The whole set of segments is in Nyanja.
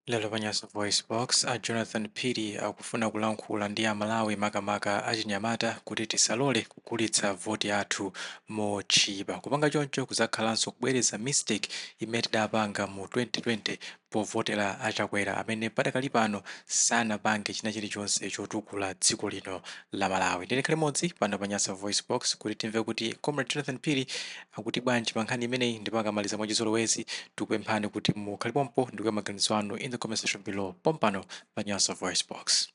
Lero pa Nyasa VoiceBox, a Jonathan Phiri akufuna kulankhula ndi Amalawi, makamaka achinyamata, kuti tisalole kugulitsa voti yathu motchipa. Kupanga choncho kuzakhalanso kubwereza mistake imene tidapanga mu 2020 povotera a Chakwera, amene padakali pano sanapange china chilichonse chotukula dziko lino la Malawi. Ndiye tikhale limodzi pano pa Nyasa VoiceBox kuti timve kuti Comrade Jonathan Phiri akuti bwanji pa nkhani imeneyi. Ndipo akamaliza, mwachizolowezi tikupemphani kuti mukhale pompo ndikuika maganizo anu in the comment section below pompano pa Nyasa VoiceBox.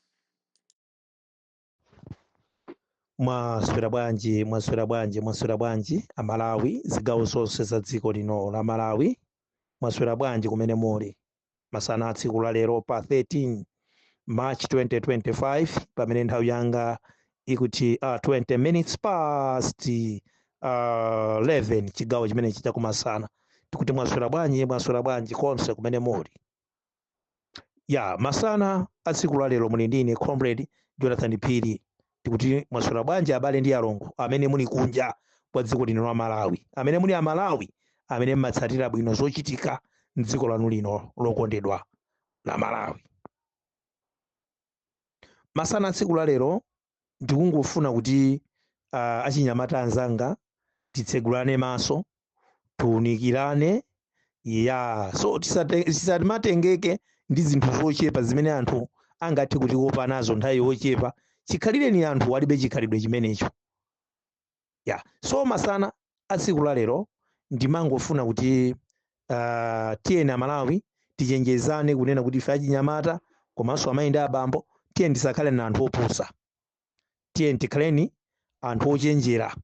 Mwaswera bwanji, mwaswera bwanji, mwaswera bwanji Amalawi, zigawo zonse za dziko lino la Malawi? Mwaswera bwanji kumene muli masana a tsiku la lero pa 13 March 2025, pamene nthawi yanga ikuti 20 minutes past 11, chigawo chimenechi chakumasana? Tikuti mwaswera bwanji, mwaswera bwanji konse kumene muli? Ya masana a tsiku la lero muli ndine Comrade Jonathan Phiri. Tikuti mwaswera bwanji abale ndi alongo amene muli kunja kwa dziko lino la Malawi, amene muli Amalawi amene mmatsatira bwino zochitika mdziko lanu lino lokondedwa la Malawi. Masana a tsiku la lero ndikungofuna kuti achinyamata anzanga titsegulane maso, tiunikirane. Ya, so tisatimatengeke ndi zinthu zochepa zimene anthu angathe kutikopa nazo nthawi yochepa. Chikhalireni anthu alibe chikhalidwe chimenecho. Ya, so masana a tsiku la lero ndimangofuna kuti tiyeni Amalawi tichenjezane kunena kuti ife achinyamata komanso amayi ndi abambo, tiyeni tisakhale na anthu opusa, tiyeni tikhaleni anthu ochenjera.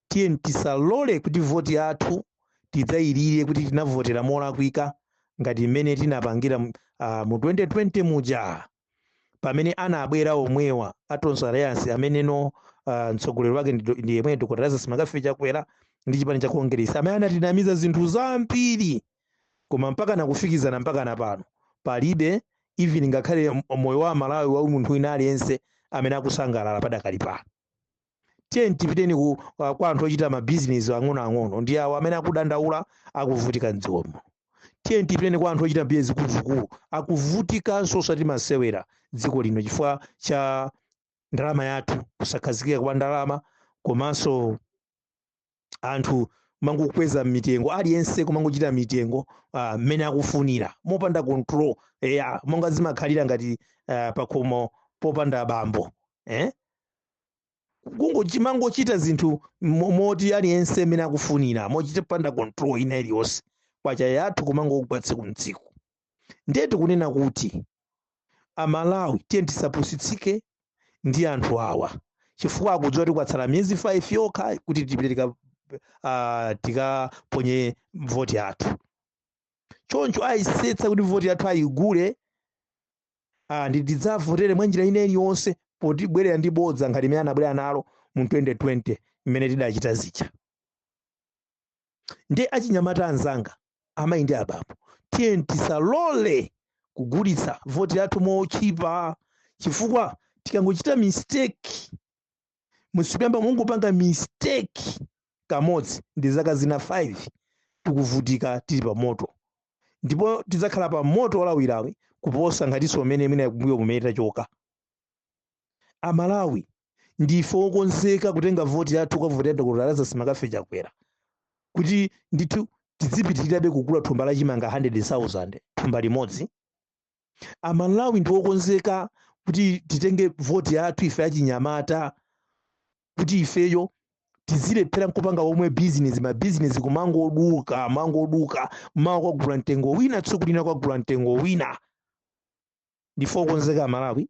Tiyeni tisalole kuti voti yathu tidzayilire kuti tinavotera molakwika, ngati mmene tinapangira mu 2020 muja, pamene anabwera omwewa a Tonse Alliance, ameneno mtsogoleri wake ndi yemwe Dr. Lazarus McCarthy Chakwera ndi chipani cha Congress, amene anatinamiza zinthu zambiri, koma mpaka nakufikizana mpaka na pano palibe even ngakhale moyo wa Malawi wa munthu wina aliyense amene akusangalala padakali pano. Tiyeni tipiteni kwa anthu ochita mabizinesi ang'onoang'ono, ndi awo amene akudandaula, akuvutika mdzikomo. Tiyeni tipiteni kwa anthu ochita bizinesi zikuluzikulu, akuvutikanso osati masewera dziko lino chifukwa cha ndalama yathu, kusakhazikika kwa ndalama, komanso anthu kumangokweza mitengo, aliyense kumangochita mitengo mmene akufunira mopanda control, ya monga zimakhalira ngati pakhomo popanda bambo, eh? Kungochimangochita zinthu moti aliyense mmene akufunira, mochita panda control ina iliyonse, kwacha yathu kumangogwa tsiku mtsiku. Ndiye tikunena kuti Amalawi, tiye tisapusitsike ndi anthu awa, chifukwa akudziwa kuti kwatsala miyezi 5 yokha kuti tipite tikaponye voti yathu. Choncho ayesetsa kuti voti yathu ayigule ndi tidzavotere mwa njira ina iliyonse, potibwerera ndi bodza ngati imene anabwera nalo mu 2020 imene tidachita zija. Ndi achinyamata anzanga, amayi ndi abambo, tiye tisalole kugulitsa voti yathu mochipa, chifukwa tikangochita mistake, musiyamba mungopanga mistake kamodzi, ndi zaka zina 5 tikuvutika tili pa moto, ndipo tidzakhala pa moto walawilawi kuposa ngatinso umene mwina kumbuyo kumene tachoka. Amalawi, ndife okonzeka kutenga voti yathu kukavotera Dr. Lazarus McCarthy Chakwera, kuti ndithu tidzipitirirabe kugula thumba la chimanga 100,000 thumba limodzi? Amalawi ndi okonzeka kuti titenge voti yathu ife achinyamata, kuti ifeyo tizilephera nkupanga omwe bizinesi, mabizinesi kumangoduka mangoduka, mawa kwagula mtengo wina, tsiku lina kwagula mtengo wina? Ndife okonzeka Amalawi?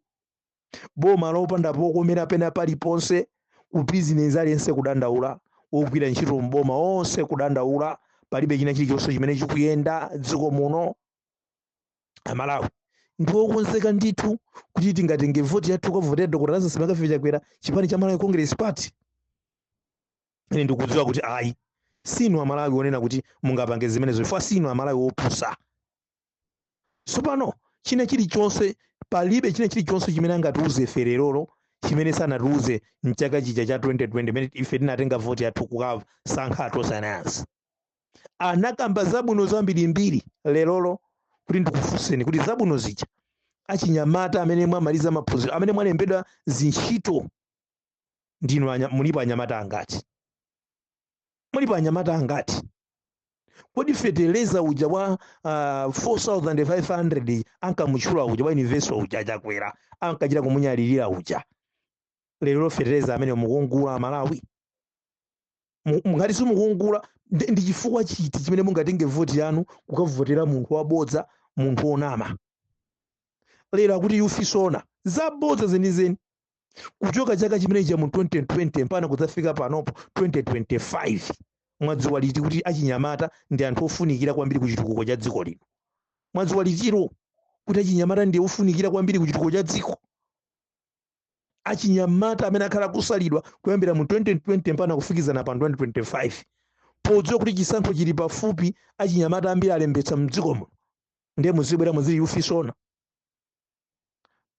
Boma lopanda pokomera pena paliponse, ku bizinesi aliyense kudandaula, wogwira ntchito mboma onse kudandaula, palibe china chilichonse chimene chikuyenda dziko muno. Amalawi ndi okonzeka ndithu kuti tingatenge voti yathu kavotera Dr. Lazarus McCarthy Chakwera, chipani cha Malawi Congress Party? Ine ndikudziwa kuti ayi, sinu Amalawi onena kuti mungapange zimenezo, chifukwa sinu Amalawi opusa. Tsopano china chilichonse, palibe china chilichonse chimene angatiuze ife lerolo chimene sanatiuze mchaka chija cha 2020, imene ife tinatenga voti yathu kukasankha Tonse Alliance. Anakamba zabwino zambirimbiri. Lerolo Kuti ndikufunseni kuti zabwino zija, achinyamata amene mwamaliza maphunziro, amene mwalembedwa zintchito, ndinu mulipo anyamata angati? Mulipo anyamata angati? Kodi feteleza uja wa 4500 ankamutchula uja wa universal uja, achakwera ankachita kumunyalirira uja, lero feteleza amene mukungula Malawi? Ngati simukungula, ndi chifukwa chiti chimene mungatenge voti yanu kukavotera munthu wabodza, munthu wonama? Lero akuti Youth SONA, zabodza zenizeni. Kuchoka chaka chimenechi mu 2020 mpaka kudzafika panopo 2025, mwadziwa liti kuti achinyamata ndi anthu ofunikira kwambiri ku chitukuko cha dziko lino? Mwadziwa litiro kuti achinyamata ndi ofunikira kwambiri ku chitukuko cha dziko? Achinyamata amene akhala kusalidwa kuyambira mu 2020 mpaka kufikizana pa 2025, podziwa kuti chisankho chili pafupi, achinyamata ambiri alembetsa mdziko muno, ndiye muzibwera muzili Youth SONA.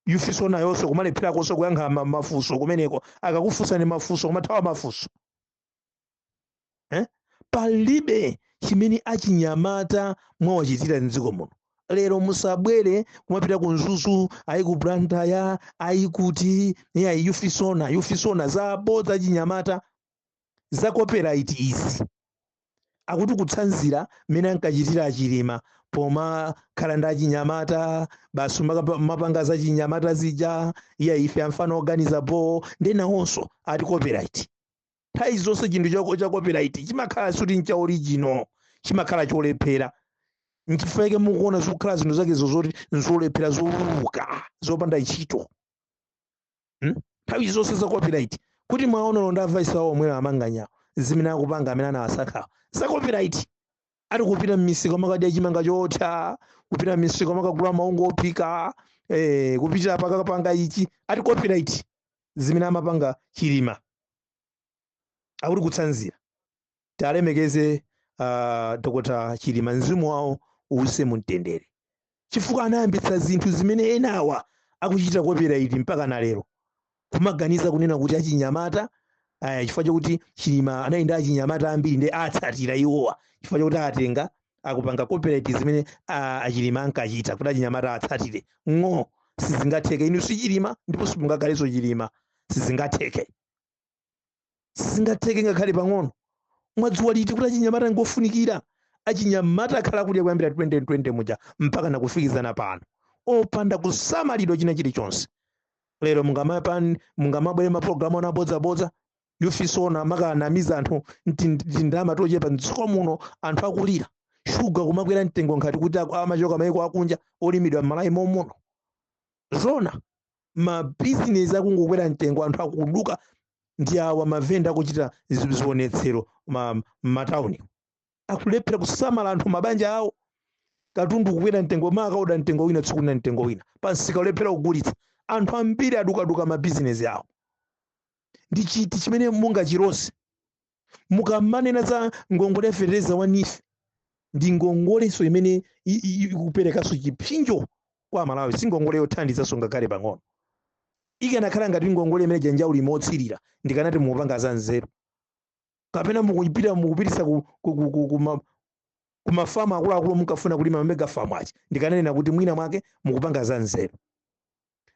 Youth SONA yonso kumalepherakonso kuyankha mafunso kumeneko. Akakufunsani mafunso, kumathawa mafunso, eh? Palibe chimene achinyamata mwawachitira mdziko muno. Lero musabwere kumapita ku Mzuzu, ayi ku Blantyre, ayi kuti ayi Youth SONA, Youth SONA, zabodza. Achinyamata, za copyright izi, akuti kutsanzira mmene ankachitira achilima pomakhala ndi achinyamata basi, mapanga za chinyamata zija, iya ife amfana oganiza po, ndenawonso ati copyright. Nthawi zonse chinthu cha copyright chimakhala suti ncha original, chimakhala cholephera. Nchifukwa mukuona zikukhala zinthu zakezo zoti nzolephera, zowuluka, zopanda ntchito, Nthawi zonse za copyright, kuti mwaonono ndi a vice awo omwe amanganyawo, zimene akupanga amene anawasankhawo za copyright, ari kupita m'misika makadya chimanga chotha, kupita m'misika makagula maungo ophika, kupita pakapanga ichi, ati copyright zimene amapanga Chilima, akuti kutsanzira. Talemekeze Dr. Chilima, mzimu wawo uwuse mumtendere, chifukwa anayambitsa zinthu zimene enawa akuchita copyright mpaka na lero, kumaganiza kunena kuti achinyamata aya, chifukwa chokuti Chilima anali ndi achinyamata ambiri, ndi atsatira iwowa, chifukwa chokuti atenga akupanga copyright zimene achilima ankachita kuti achinyamata atsatire. Ng'o, sizingatheke. Inu si Chilima ndipo simungakhalenso Chilima. Sizingatheke, sizingatheke ngakhale pang'ono. Mwadziwa liti kuti achinyamata ngofunikira? Achinyamata akhala kudya kuyambira 2020 muja mpaka nakufikizana pano, opanda kusamalidwa china chilichonse. Lero mungamabwere mapulogalamu anabodzabodza, Youth SONA, makanamiza anthu tindalama tochepa. Mdziko muno anthu akulira, shuga kumakwera mtengo nkhati kuti amachoka maiko akunja, olimidwa m'Malawi momuno. Zona mabizinesi akungokwera mtengo, anthu akuduka ndi awa mavenda akuchita zionetsero m'matawuni, akulephera kusamala anthu mabanja awo. Katundu kukwera mtengo, makauda mtengo wina, tsiku lina mtengo wina, pansika ulephera kugulitsa, anthu ambiri adukaduka mabizinesi awo. Ndi chiti chimene mungachilonse mukamanena za ngongole ya fetereza wa NEEF? Ndi ngongolenso imene ikuperekanso chipsinjo kwa Malawi, si ngongole yothandizanso ngakhale pang'ono. Ikanakhala ngati ngongole imene janjauli motsirira, ndikanati mukupanga za nzeru, kapena mukupita mukupitisa ku mafamu akuluakulu, munkafuna kulima mega farm achi, ndikananena kuti mwina mwake mukupanga za nzeru.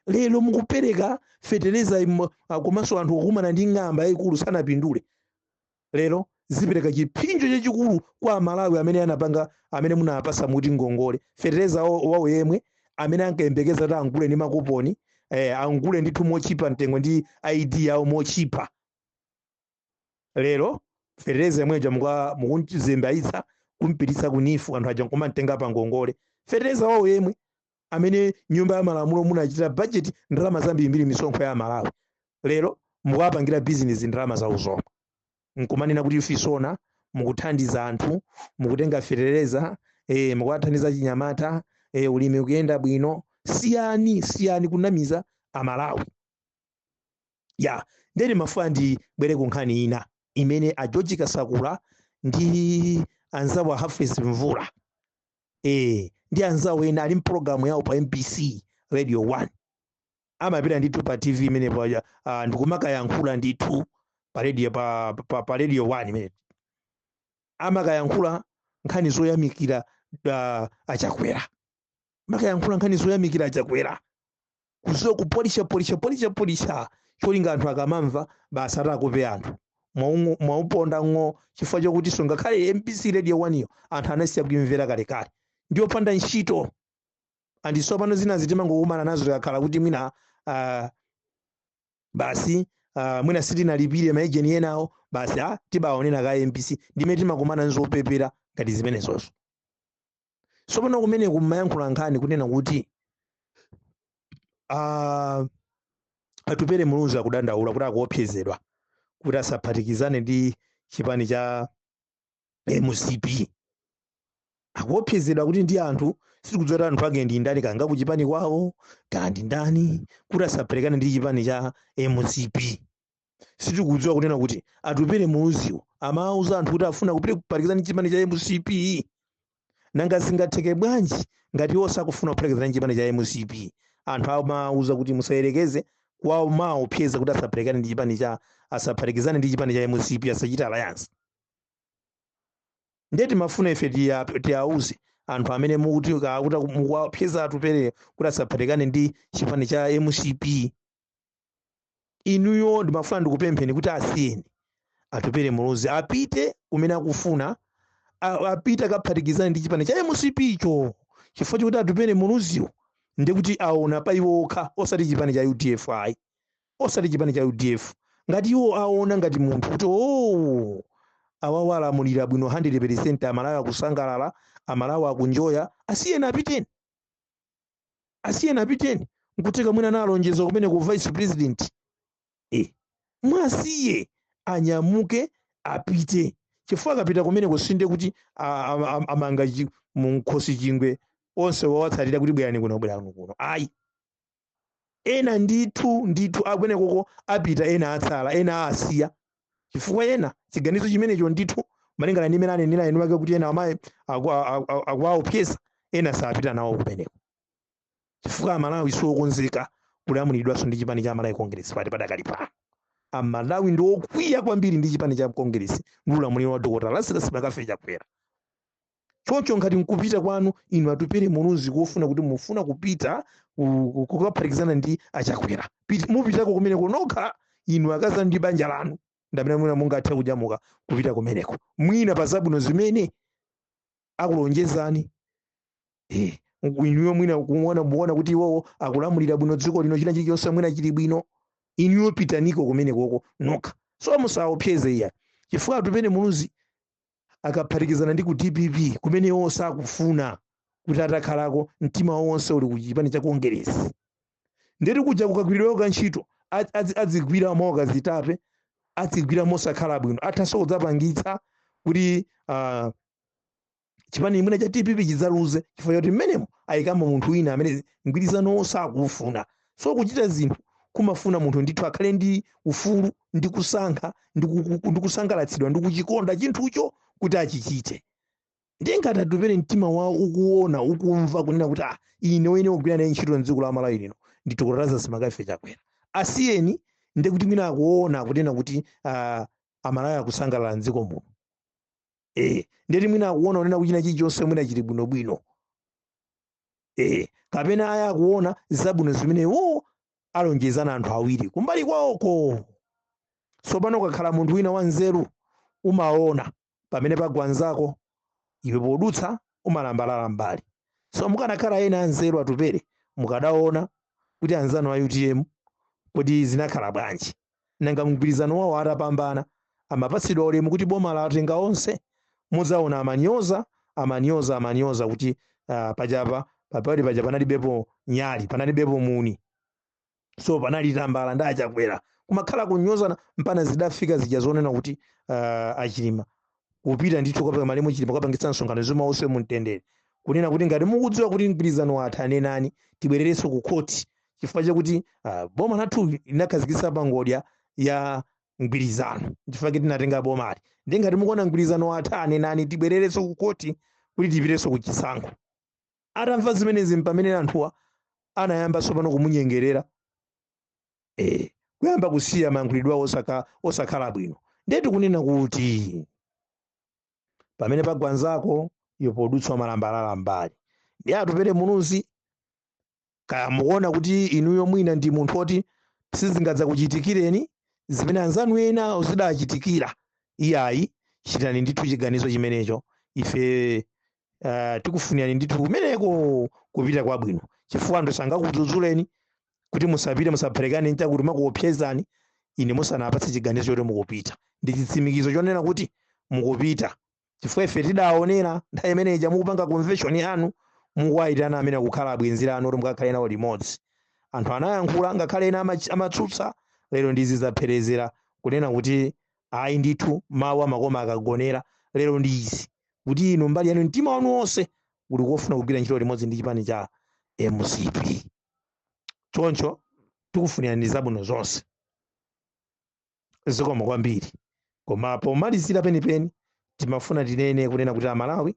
Lero mukupereka fetereza komanso anthu kukumana ndi ng'amba yayikulu, sanapindule. Lero zipereka chipsinjo chachikulu kwa Amalawi amene anapanga, amene munapasa muti ngongole fetereza wawo yemwe amene ankayembekeza kuti angule ndi makuponi, angule ndithu mochipa mtengo ndi ID yawo mochipa. Lero fetereza yemweja mukumzembayitsa kumpititsa ku NEEF, anthu aja nkumamtenga pa ngongole fetereza wawo yemwe amene nyumba ya malamulo munachita budget ndalama zambirimbiri, misonkho ya Malawi. Lero mukuwapangira bizinesi ndalama zawo zomwe, nkumanena kuti Youth SONA, mukuthandiza anthu, mukutenga fetereza, mukuwathandiza chinyamata, ulimi ukuyenda bwino. Siyani, siyani kunamiza Amalawi. Ya, ndeni mafuna ndibwere ku nkhani ina imene a George Kasakula ndi anzawo a Hafiz Mvula, ndi anzawo ena ali mpulogalamu yawo pa MBC Radio 1, amapita ndithu pa TV imenepo ndikumakayankhula ndithu pa radio, pa Radio 1 imene amakayankhula nkhani zoyamikira achakwera. Makayankhula nkhani zoyamikira Chakwera, kuziwa kupolisha polisha polisha polisha, cholinga anthu akamamva basi atakope anthu. Mwauponda ng'o, chifukwa chokutinso ngakhale MBC Radio 1 iyo anthu anasiya kuimvera kalekale, ndiyopanda ntchito. Andiso pano zina zitimangokumana nazo tikakhala kuti mwina basi mwina sitinalipire maejeni enawo, basi tibaonera ka MBC, ndimene timakumana nzopepera ngati zimenezozo. Tsopano kumene kummayankhula nkhani kunena kuti Atupele Muluzi akudandaula kuti akuopsezedwa kuti asaphatikizane ndi chipani cha MCP. Akuopsezedwa kuti ndi anthu, sitikudziwa kuti anthu ake ndi ndani, kanga kuchipani kwawo kaya ndi ndani, kuti asaphatikane ndi chipani cha MCP. Sitikudziwa kunena kuti Atupele Muluziwo amawuza anthu kuti afuna kupita kuphatikizana ndi chipani cha MCP. Nanga zingatheke bwanji ngati iwo sakufuna kuphatikizana ndi chipani cha MCP? Anthu amawuza kuti musayerekeze kumaopseza kuti asaphatikane ndi chipani cha, asaphatikizane ndi chipani cha MCP, asachite alliance. Ndiye timafuna ife tiyauze anthu amene mukuti kakuti mukuwapseza Atupele kuti asaphatikane ndi chipani cha MCP, inuyo ndimafuna ndikupempheni kuti asiyeni Atupele Muluzi apite kumene akufuna, apite akaphatikizane ndi chipani cha MCP cho, chifukwa chokuti Atupele Muluziwo ndikuti aona pa iwo okha, osati chipani cha UDF ayi, osati chipani cha UDF. Ngati iwo aona ngati munthu kuti oh, awawa alamulira bwino 100%, Amalawi akusangalala, Amalawi akunjoya, asiyeni apiteni, asiyeni apiteni. Nkutheka mwina analonjeza kumene ku vice president, mwasiye anyamuke apite, chifukwa akapita kumene kusinde kuti amanga munkhosi chingwe onse wawatsatira kuti bwerani kuno, bwerani kuno, ayi. Ena ndithu ndithu akwene koko apita, ena atsala, ena asiya, chifukwa ena chiganizo chimenecho ndithu malingana ndi imene anenera enu ake kuti ena amayi akuwaopseza, ena sapita nawo kumeneko, chifukwa Amalawi siokonzeka kulamulidwanso ndi chipani cha Malawi Congress Party. Padakali pano Amalawi ndi okwiya kwambiri ndi chipani cha Congress ndi ulamuliro wa Dr. Lazarus McCarthy Chakwera. Choncho ngati nkupita kwanu inu Atupele Muluzi kufuna kuti mufuna kupita kukaphatikizana ndi aChakwera, mupitako kumeneko nokha inu akaza ndi banja lanu, ndamene mwina mungathe kunyamuka kupita kumeneko, mwina pa zabwino zimene akulonjezani. Inuyo mwina muona kuti iwowo akulamulira bwino dziko lino, china chilichonse mwina chili bwino, inuyo pitaniko kumenekoko nokha. So musaopseze iya, chifukwa Atupele Muluzi akaphatikizana ndi ku DPP kumene iwo sakufuna kuti atakhalako, mtima wonse uli ku chipani cha Kongeresi, ndeti kuja kukagwiridwako kantchito adzigwira mokazitape, adzigwira mosakhala bwino, athanso kudzapangitsa kuti chipani mwina cha DPP chidzaluze, chifukwa choti mmenemo ayikamo munthu wina amene mgwirizano sakufuna. So kuchita zinthu kumafuna munthu ndithu akhale ndi ufulu ndi kusankha ndi kusangalatsidwa ndi kuchikonda chinthucho kuti achichite. Ndiye ngati Atupele mtima wawo ukuona, ukumva kunena kuti ine wene kugwira naye ntchito mdziko la Malawi lino ndi Dr. Lazarus McCarthy Chakwera, asiyeni. Ndiye kuti mwina akuona kunena kuti Amalawi akusangalala mdziko muno, ndeti mwina akuona kunena kuti china chilichonse mwina chili bwinobwino, kapena aya akuona zabwino zimene iwo alonjezana anthu awiri kumbali kwawoko. Tsopano ukakhala munthu wina wanzeru umaona pamene pagwa nzako, iwe podutsa umalambalala mbali. So mukanakhala ena anzeru Atupele, mukadaona kuti anzanu a UTM kodi zinakhala bwanji? Nanga mgwirizano wawo atapambana amapatsidwa ulemu kuti boma latenga onse? Mudzaona amanyoza, amanyoza, amanyoza kuti pachapa papali paja panalibepo nyali, panalibepo muni, so panali tambala ndi aChakwera, kumakhala kunyozana mpana zidafika zija zonena kuti aChilima kupita ndithu kapeka malemu Chilima kapangitsa msonkhano zima onse mumtendere, kunena kuti ngati mukudziwa kuti mgwirizano wathu anenani tibwererenso ku khoti, chifukwa chakuti boma lathu linakhazikitsa pangodya ya mgwirizano, chifukwa chake tinatenga bomali, ndi ngati mukuona mgwirizano wathu anenani tibwererenso ku khoti kuti tipitenso ku chisankho. Atamva zimenezi pamene anthuwa anayamba tsopano kumunyengerera, kuyamba kusiya mayankhulidwe awo osakhala bwino. Ndiye tikunena kuti pamene pagwa nzako iwe podutsa malambalala mbali. Ndiye Atupele Muluzi Kaya mukuona kuti inuyo mwina ndi munthu oti sizingadzakuchitikireni zimene anzanu ena zidachitikira, iyayi, chitani ndithu chiganizo chimenecho. Ife tikufunirani ndithu kumeneko kupita kwabwino, chifukwa anthu sangakudzudzuleni kuti musapite, musaphatikane nchakuti makuopsezani ine musanapatse chiganizo choti mukupita. Ndi chitsimikizo chonena kuti mukupita, chifukwa ife tidaonera nthawi imeneyi mukupanga convention yanu, mukuwayitana amene akukhala abwenzi anu kuti mukakhale nawo limodzi. Anthu anayankhula, ngakhale ena amatsutsa. Lero ndizi zapherezera kunena kuti ayi ndithu, mawu amakoma akagonera. Lero ndi izi kuti inu mbali yanu mtima wanu wonse uli kofuna kugwira ntchito limodzi ndi chipani cha MCP. Choncho tikufunirani zabwino zonse, zikomo kwambiri. Koma pomalizira penipeni, timafuna tinene kunena kuti Amalawi,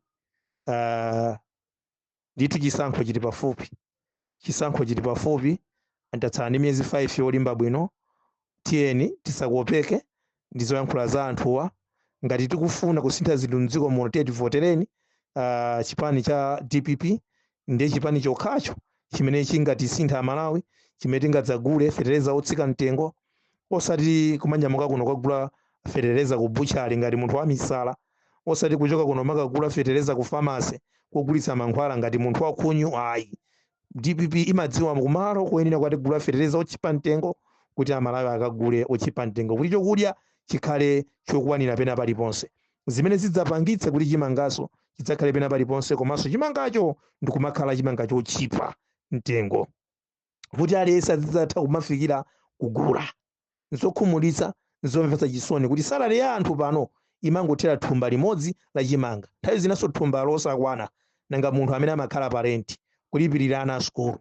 ndithu chisankho chili pafupi, chisankho chili pafupi. Tatsala ndi miyezi 5 yolimba bwino. Tiyeni tisakopeke ndi zoyankhula za anthuwa. Ngati tikufuna kusintha zinthu mdziko muno, tiye tivotereni chipani cha DPP. Ndiye chipani chokhacho chimene chingatisintha Amalawi, chimene tingadzagule fetereza otsika mtengo, osati kumanyamuka kuno kukagula fetereza ku butchery ngati munthu wamisala, osati kuchoka kuno makagula fetereza ku pharmacy kogulitsa mankhwala ngati munthu wakhunyu, ayi. DPP imadziwa kumalo koyenera kukatigula fetereza ochipa mtengo, kuti Amalawi akagule ochipa mtengo, kuti chokudya chikhale chokwanira pena paliponse, zimene zidzapangitse kuti chimangaso chidzakhale pena paliponse, komanso chimangacho ndikumakhala chimanga chochipa mtengo, kuti aliyense azidzatha kumafikira kugula. Nzokhumudwitsa, nzomvetsa chisoni kuti salary ya anthu pano imangothera thumba limodzi la chimanga, nthawi zinanso thumba losakwana. Nanga munthu amene amakhala pa rent, kulipirira ana a sukulu,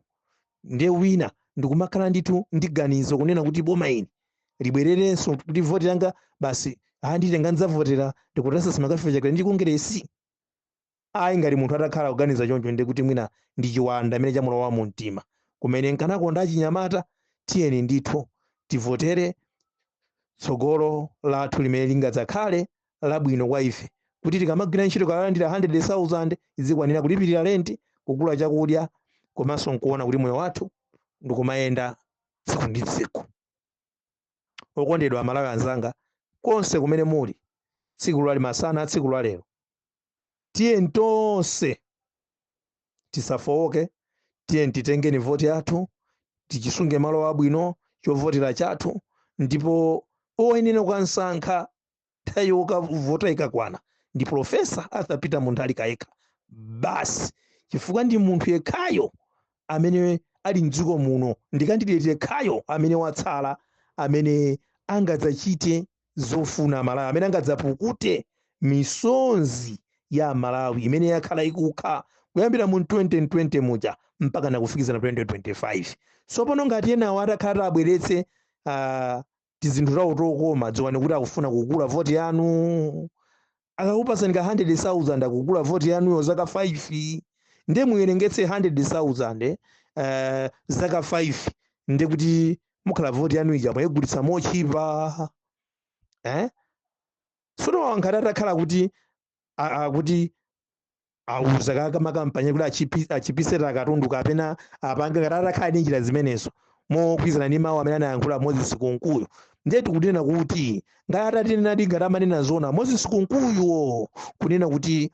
ndiye wina ndikumakhala ndithu ndi ganizo kunena kuti boma ili libwererenso, kuti voti yanga basi anditenga, ndidzavotera ndikutasa simakafe chakale ndi Kongeresi, ayi. Ngati munthu atakhala kuganiza choncho, ndi kuti mwina ndi chiwanda amene chamulowa mu mtima. Kumene nkanakonda achinyamata, tiyeni ndithu tivotere tsogolo lathu limene lingadzakhale labwino kwa ife, kuti tikamagwira ntchito kalandira 100,000 izikwanira kulipirira rent, kugula chakudya, komanso nkuona kuti moyo wathu ndikumayenda tsiku ndi tsiku. Okondedwa Amalawi anzanga konse kumene muli, tsiku lali masana, tsiku la lero, tiye tonse tisafowoke. Tiye titengeni voti yathu, tichisunge malo abwino chovotera chathu, ndipo oyenera kukasankha nthawi yokavota ikakwana ndi Professor Arthur Peter Mutharika yekha basi, chifukwa ndi munthu yekhayo amene ali mdziko muno, ndi candidate yekhayo amene watsala amene angadzachite zofuna Malawi, amene angadzapukute misonzi ya Malawi imene yakhala ikukha kuyambira mu 2020 muja mpaka nakufikizana 2025. Tsopano ngati enawo atakhala abweretse tizinthu tawo tokoma, dziwani kuti akufuna kugula voti yanu. Akakupasani ka 100,000, akugula voti yanuyo zaka 5. Ndiye muyerengetse 100,000 zaka 5, ndiye kuti mukhala voti yanu ija mwayigulitsa mochipa, eh? Tsono ngati atakhala kuti akuti auza kaka makampani kuti achipise katundu kapena apange, ngati atakhala ndi njira zimenezo mogwirizana ndi mawu amene anayankhula Moses Kunkuyu, ndiye tikunena kuti ngati atatinenadi, ngati amanena zona Moses Kunkuyuwo kunena kuti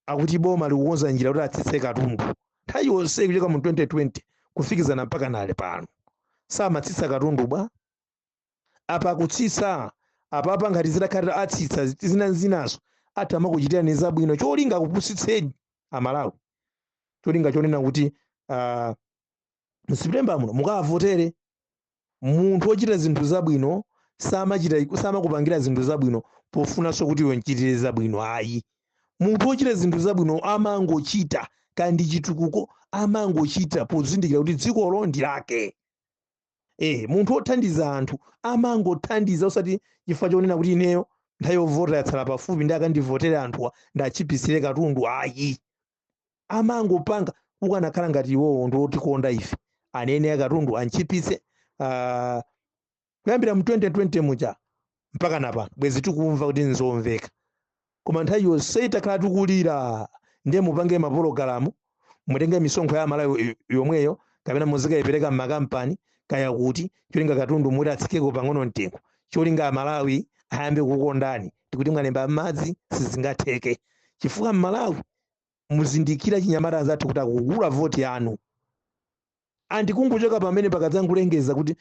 akuti boma likukonza njira kuti atsitse katundu, nthawi yonse kuchoka mu 2020 kufikizana mpaka nale pano samatsitsa katundu bwa? Apa akutsitsa apapa. Ngati zitakhalira atsitsa zina zinazo, atha amakuchitirani zabwino cholinga akupusitseni Amalawi, cholinga chonena kuti mu September muno mukavotere. Munthu wochita zinthu zabwino samachita, samakupangira zinthu zabwino pofunanso kuti iwe mchitire zabwino, ayi. Munthu wochita zinthu zabwino amangochita kandi chitukuko, amangochita pozindikira kuti dzikolo ndi lake. Munthu wothandiza anthu amangothandiza, osati chifukwa chonena kuti ineyo nthawi yovota yatsala pafupi ndi akandivotera anthuwa ndachipisire katundu, ayi. Amangopanga. Ukanakhala ngati iwowo ndi otikonda ife, anene akatundu anchipise kuyambira mu 2020 muja mpaka napano, bwezi tikumva kuti nzomveka. Koma nthawi yonse takhala tikulira, ndiye mupange mapologalamu, mutenge misonkho ya Malawi yomweyo. Kapena muzikayipereka m'makampani kaya kuti, cholinga katundu muti atsikeko pang'ono mtengo, cholinga Amalawi ayambe kukondani. Tikuti mwalemba m'madzi, sizingatheke, chifukwa Mmalawi muzindikira, chinyamata anzathu, kuti akugula voti yanu. Andikungochoka pamene pakadzangulengeza kuti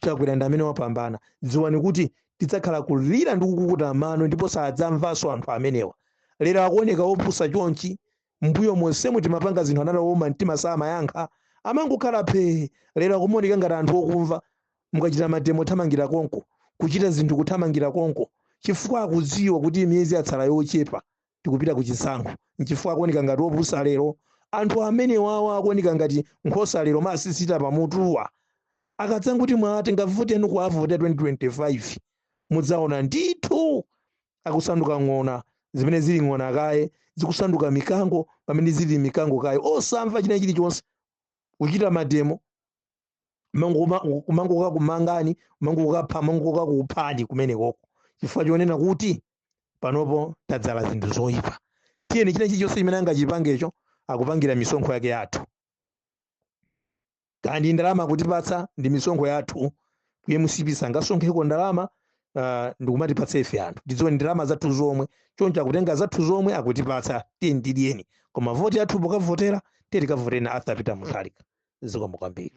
Chakwera ndi amene wapambana, dziwani kuti tidzakhala kulira ndi kukukuta mano, ndipo sadzamvanso anthu amenewa. Lero akuoneka opusa chonchi, mbuyo monsemu timapanga zinthu anali owuma mtima, samayankha, amangokhala phee. Lero akumaoneka ngati anthu okumva. Mukachita mademo, thamangira konko, kuchita zinthu, kuthamangira konko, chifukwa akudziwa kuti miyezi yatsala yochepa tikupita ku chisankho. Nchifukwa akuoneka ngati opusa lero. Anthu amene wawa akuoneka ngati nkhosa lero, masisita pamutuwa, akadzanguti mwatenga voti yanu kuavota 2025, mudzaona ndithu akusanduka ng'ona zimene zili ng'ona kaye, zikusanduka mikango pamene zili mikango kaye, osamva china chilichonse. Kuchita mademo, kumangoka kumangani, kumangoka mangoka kuphani kumenekoko, chifukwa chonena kuti panopo tadzala zinthu zoyipa. Tiyeni, china chilichonse chimene angachipangecho akupangira misonkho yake yathu, kandi ndalama akutipatsa ndi misonkho yathu. Ku MCP sangasonkheko ndalama ndikumatipatsa ife anthu. Tidziwe ndalama zathu zomwe, choncho akutenga zathu zomwe akutipatsa. Tiyeni tidyeni, koma voti yathu pokavotera, tiye tikavotere na Arthur Peter Mutharika. Zikomo kwambiri.